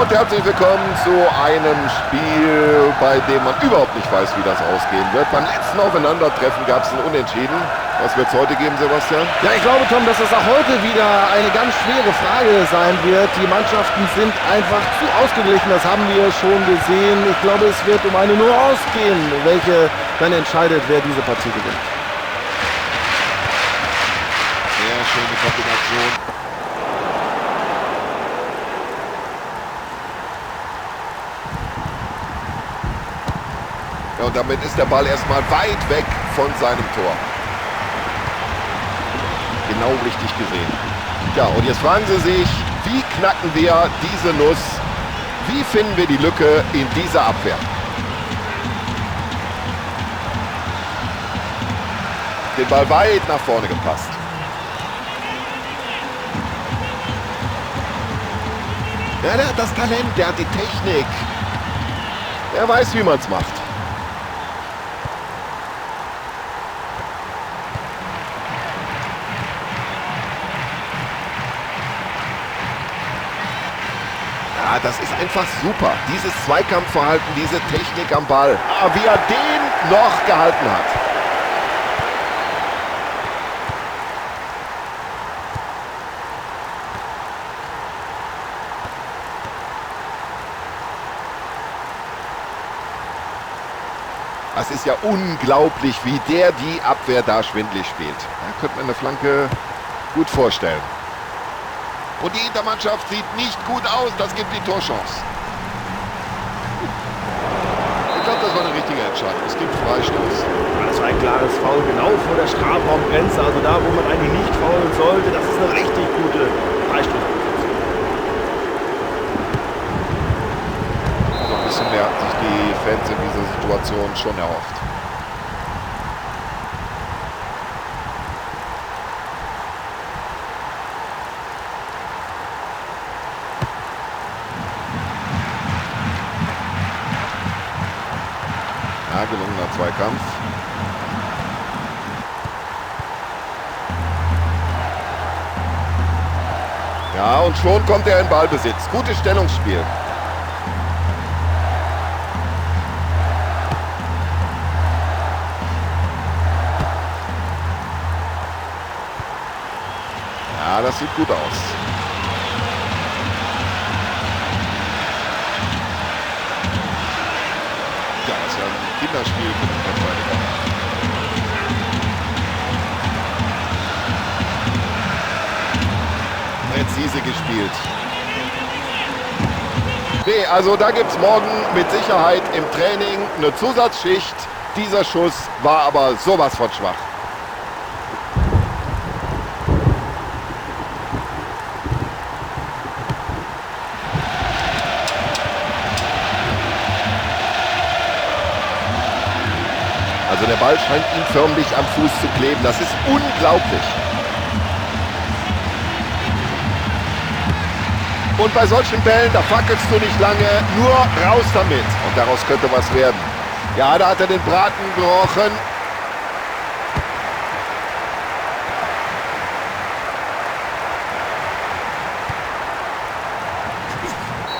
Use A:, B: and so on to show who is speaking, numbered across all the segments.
A: Und herzlich willkommen zu einem Spiel, bei dem man überhaupt nicht weiß, wie das ausgehen wird. Beim letzten Aufeinandertreffen gab es ein Unentschieden. Was wird es heute geben, Sebastian?
B: Ja, ich glaube, Tom, dass es auch heute wieder eine ganz schwere Frage sein wird. Die Mannschaften sind einfach zu ausgeglichen, das haben wir schon gesehen. Ich glaube, es wird um eine Nuance gehen, welche dann entscheidet, wer diese Partie gewinnt.
A: Sehr schöne Kombination. Ja, und damit ist der Ball erstmal weit weg von seinem Tor. Genau richtig gesehen. Ja, und jetzt fragen Sie sich, wie knacken wir diese Nuss? Wie finden wir die Lücke in dieser Abwehr? Den Ball weit nach vorne gepasst. Ja, der hat das Talent, der hat die Technik. Der weiß, wie man es macht. Ja, das ist einfach super. Dieses Zweikampfverhalten, diese Technik am Ball. Ah, wie er den noch gehalten hat. Das ist ja unglaublich, wie der die Abwehr da schwindlig spielt. Da könnte man eine Flanke gut vorstellen. Und die Hintermannschaft sieht nicht gut aus. Das gibt die Torchance. Ich glaube, das war eine richtige Entscheidung. Es gibt Freistoß.
C: Das war ein klares Foul, genau vor der Strafraumgrenze. Also da, wo man eigentlich nicht foulen sollte. Das ist eine richtig gute Freistoßposition.
A: Also ein bisschen mehr hatten sich die Fans in dieser Situation schon erhofft. Ja, gelungener Zweikampf. Ja, und schon kommt er in Ballbesitz. Gutes Stellungsspiel. Ja, das sieht gut aus. Ja, das ist ja ein Kinderspiel für den Verteidiger. Präzise gespielt. Nee, also da gibt es morgen mit Sicherheit im Training eine Zusatzschicht. Dieser Schuss war aber sowas von schwach. Also der Ball scheint ihm förmlich am Fuß zu kleben. Das ist unglaublich. Und bei solchen Bällen, da fackelst du nicht lange, nur raus damit. Und daraus könnte was werden. Ja, da hat er den Braten gerochen.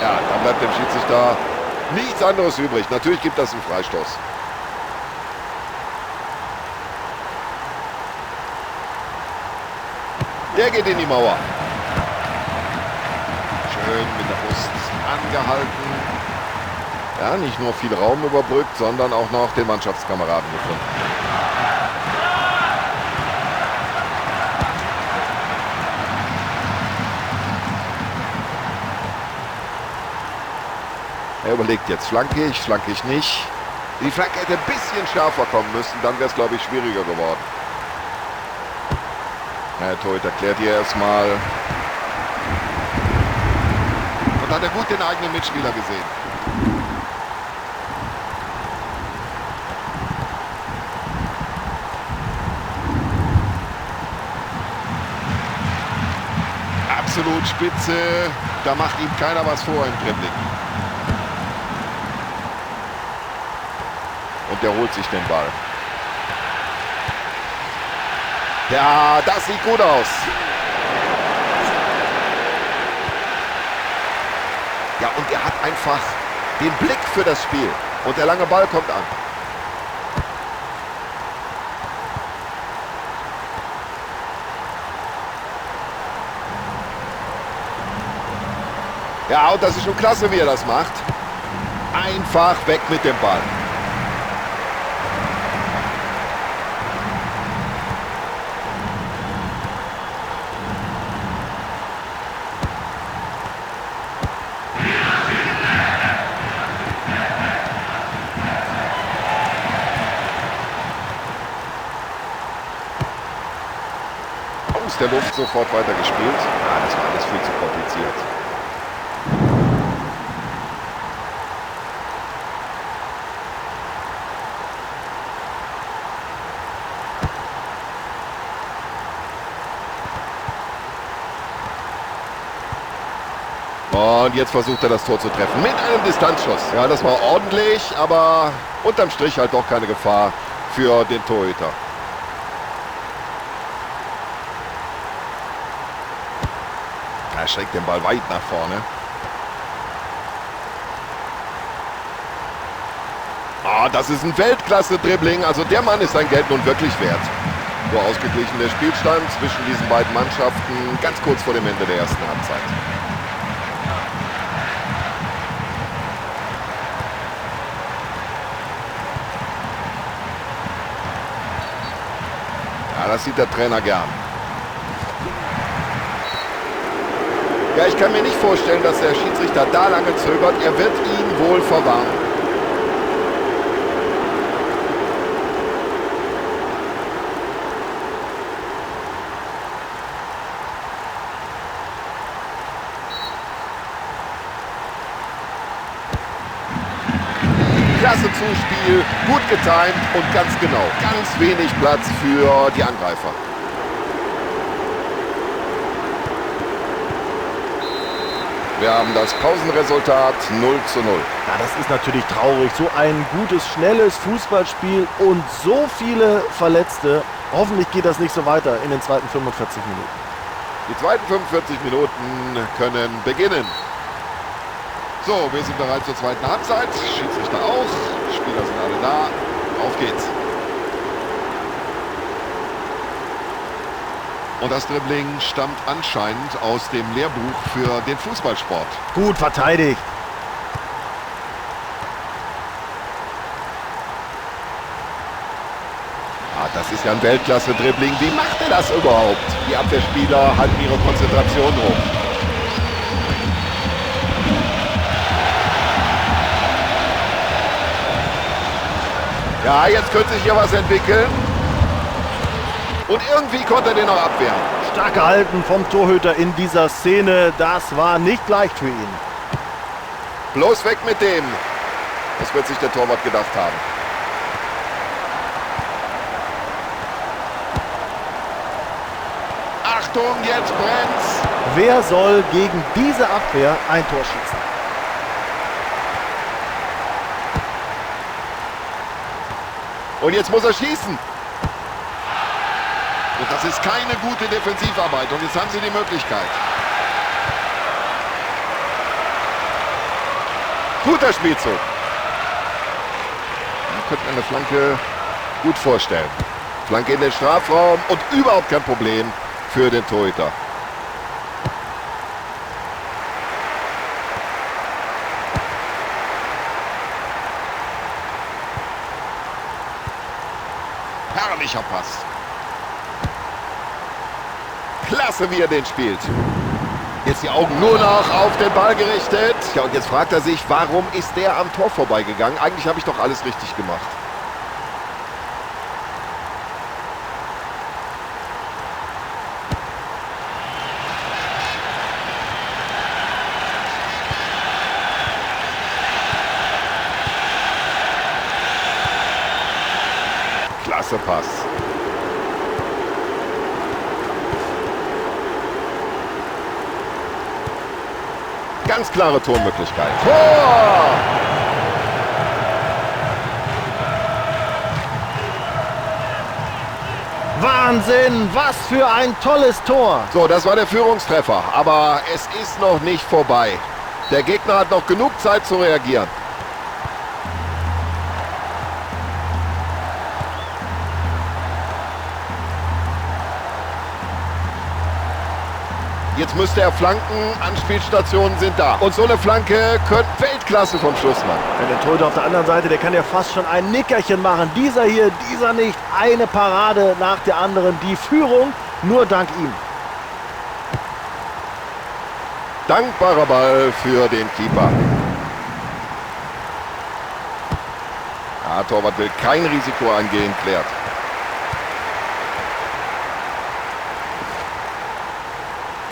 A: Ja, da bleibt dem Schiedsrichter nichts anderes übrig. Natürlich gibt das einen Freistoß. Der geht in die Mauer. Schön mit der Brust angehalten. Ja, nicht nur viel Raum überbrückt, sondern auch noch den Mannschaftskameraden gefunden. Er überlegt jetzt, flanke ich nicht. Die Flanke hätte ein bisschen schärfer kommen müssen, dann wäre es, glaube ich, schwieriger geworden. Der Torhüter klärt hier erstmal. Und hat er gut den eigenen Mitspieler gesehen. Absolut spitze. Da macht ihm keiner was vor im Dribbling. Und der holt sich den Ball. Ja, das sieht gut aus. Ja, und er hat Einfach den Blick für das Spiel. Und der lange Ball kommt an. Ja, und das ist schon klasse, wie er das macht. Einfach weg mit dem Ball. Aus der Luft sofort weitergespielt. Ja, das war alles viel zu kompliziert. Und jetzt versucht er das Tor zu treffen mit einem Distanzschuss. Ja, das war ordentlich, aber unterm Strich halt doch keine Gefahr für den Torhüter. Er schreckt den Ball weit nach vorne. Ah, das ist ein Weltklasse-Dribbling. Also der Mann ist sein Geld nun wirklich wert. So ausgeglichen der Spielstand zwischen diesen beiden Mannschaften ganz kurz vor dem Ende der ersten Halbzeit. Ja, das sieht der Trainer gern. Ja, ich kann mir nicht vorstellen, dass der Schiedsrichter da lange zögert. Er wird ihn wohl verwarnen. Klasse Zuspiel, gut getimt und ganz genau. Ganz wenig Platz für die Angreifer. Wir haben das Pausenresultat 0:0.
C: Ja, das ist natürlich traurig. So ein gutes, schnelles Fußballspiel und so viele Verletzte. Hoffentlich geht das nicht so weiter in den zweiten 45 Minuten.
A: Die zweiten 45 Minuten können beginnen. So, wir sind bereit zur zweiten Halbzeit. Schiedsrichter auch. Spieler sind alle da. Auf geht's. Und das Dribbling stammt anscheinend aus dem Lehrbuch für den Fußballsport.
C: Gut verteidigt.
A: Ah, das ist ja ein Weltklasse-Dribbling. Wie macht er das überhaupt? Die Abwehrspieler halten ihre Konzentration hoch. Ja, jetzt könnte sich hier was entwickeln. Und irgendwie konnte er den noch abwehren.
C: Stark gehalten vom Torhüter in dieser Szene. Das war nicht leicht für ihn.
A: Bloß weg mit dem. Das wird sich der Torwart gedacht haben. Achtung, jetzt brennt's.
C: Wer soll gegen diese Abwehr ein Tor schießen?
A: Und jetzt muss er schießen. Und das ist keine gute Defensivarbeit. Und jetzt haben sie die Möglichkeit. Guter Spielzug. Da könnte man eine Flanke gut vorstellen. Flanke in den Strafraum und überhaupt kein Problem für den Torhüter. Herrlicher Pass. Klasse, wie er den spielt. Jetzt die Augen nur noch auf den Ball gerichtet. Ja, und jetzt fragt er sich, warum ist der am Tor vorbeigegangen? Eigentlich habe ich doch alles richtig gemacht. Klasse Pass. Ganz klare Tormöglichkeit. Tor!
C: Wahnsinn, was für ein tolles Tor!
A: So, das war der Führungstreffer, aber es ist noch nicht vorbei. Der Gegner hat noch genug Zeit zu reagieren. Jetzt müsste er flanken, Anspielstationen sind da. Und so eine Flanke könnte Weltklasse vom Schlussmann.
C: Ja, der Torhüter auf der anderen Seite, der kann ja fast schon ein Nickerchen machen. Dieser hier, dieser nicht. Eine Parade nach der anderen. Die Führung nur dank ihm.
A: Dankbarer Ball für den Keeper. Ja, Torwart will kein Risiko eingehen, klärt.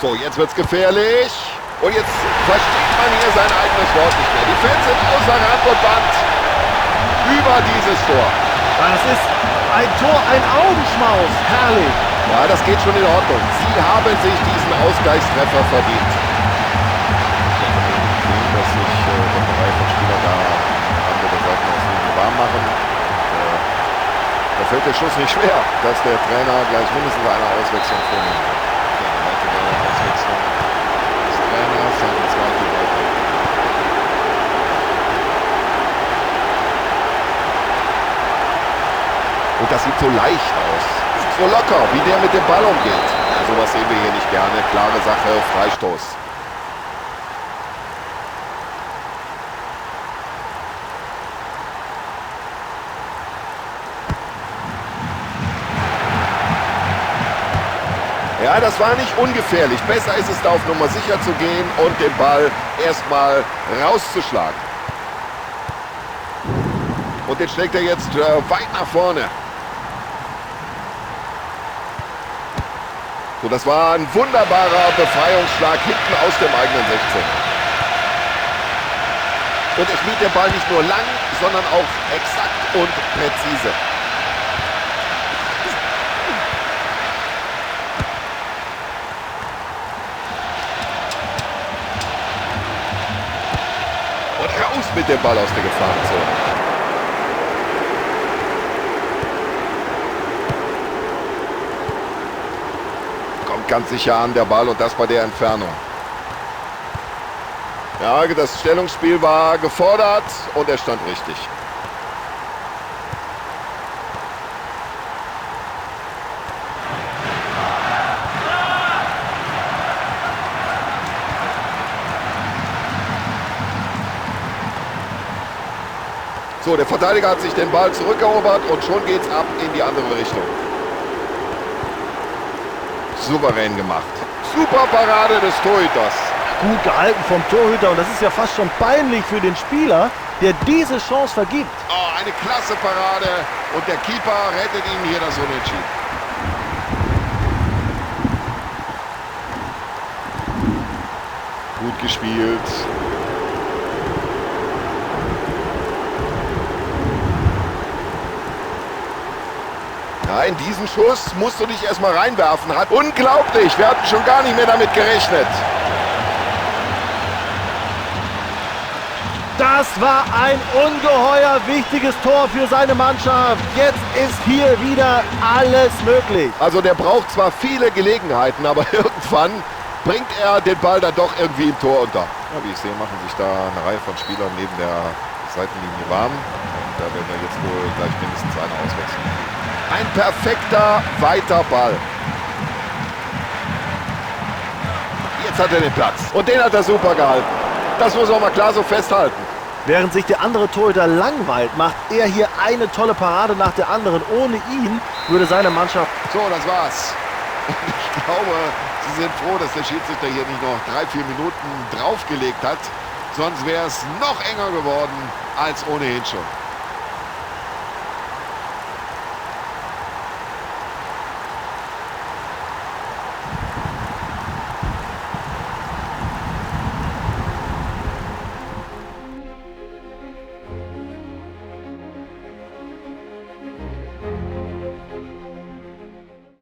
A: So, jetzt wird's gefährlich. Und jetzt versteht man hier sein eigenes Wort nicht mehr. Die Fans sind außer Rand und Band über dieses Tor.
C: Das ist ein Tor, ein Augenschmaus. Herrlich.
A: Ja, das geht schon in Ordnung. Sie haben sich diesen Ausgleichstreffer verdient. Dass sich eine Reihe von Spielern da am Rande der Seitenauslinie warm machen. Da fällt der Schuss nicht schwer, dass der Trainer gleich mindestens eine Auswechslung vornehmen wird. Auswechslung des Trainers, seine zweite Woche. Und das sieht so leicht aus, so locker, wie der mit dem Ball umgeht. Ja, sowas sehen wir hier nicht gerne. Klare Sache, Freistoß. Ja, das war nicht ungefährlich. Besser ist es, da auf Nummer sicher zu gehen und den Ball erstmal rauszuschlagen. Und den schlägt er jetzt weit nach vorne. So, das war ein wunderbarer Befreiungsschlag hinten aus dem eigenen 16. Und er spielt den Ball nicht nur lang, sondern auch exakt und präzise. Raus mit dem Ball aus der Gefahrenzone. Kommt ganz sicher an der Ball und das bei der Entfernung. Ja, das Stellungsspiel war gefordert und er stand richtig. So, der Verteidiger hat sich den Ball zurückerobert und schon geht's ab in die andere Richtung. Souverän gemacht. Super Parade des Torhüters.
C: Gut gehalten vom Torhüter und das ist ja fast schon peinlich für den Spieler, der diese Chance vergibt.
A: Oh, eine klasse Parade und der Keeper rettet ihm hier das Unentschieden. Gut gespielt. Ja, in diesen Schuss musst du dich erstmal reinwerfen. Hat unglaublich, wir hatten schon gar nicht mehr damit gerechnet.
C: Das war ein ungeheuer wichtiges Tor für seine Mannschaft. Jetzt ist hier wieder alles möglich.
A: Also der braucht zwar viele Gelegenheiten, aber irgendwann bringt er den Ball dann doch irgendwie im Tor unter. Ja, wie ich sehe, machen sich da eine Reihe von Spielern neben der Seitenlinie warm. Und da werden wir jetzt wohl gleich mindestens eine Auswechslung kriegen. Ein perfekter, weiter Ball. Jetzt hat er den Platz. Und den hat er super gehalten. Das muss man mal klar so festhalten.
C: Während sich der andere Torhüter langweilt, macht er hier eine tolle Parade nach der anderen. Ohne ihn würde seine Mannschaft...
A: So, das war's. Und ich glaube, sie sind froh, dass der Schiedsrichter hier nicht noch 3-4 Minuten draufgelegt hat. Sonst wäre es noch enger geworden als ohnehin schon.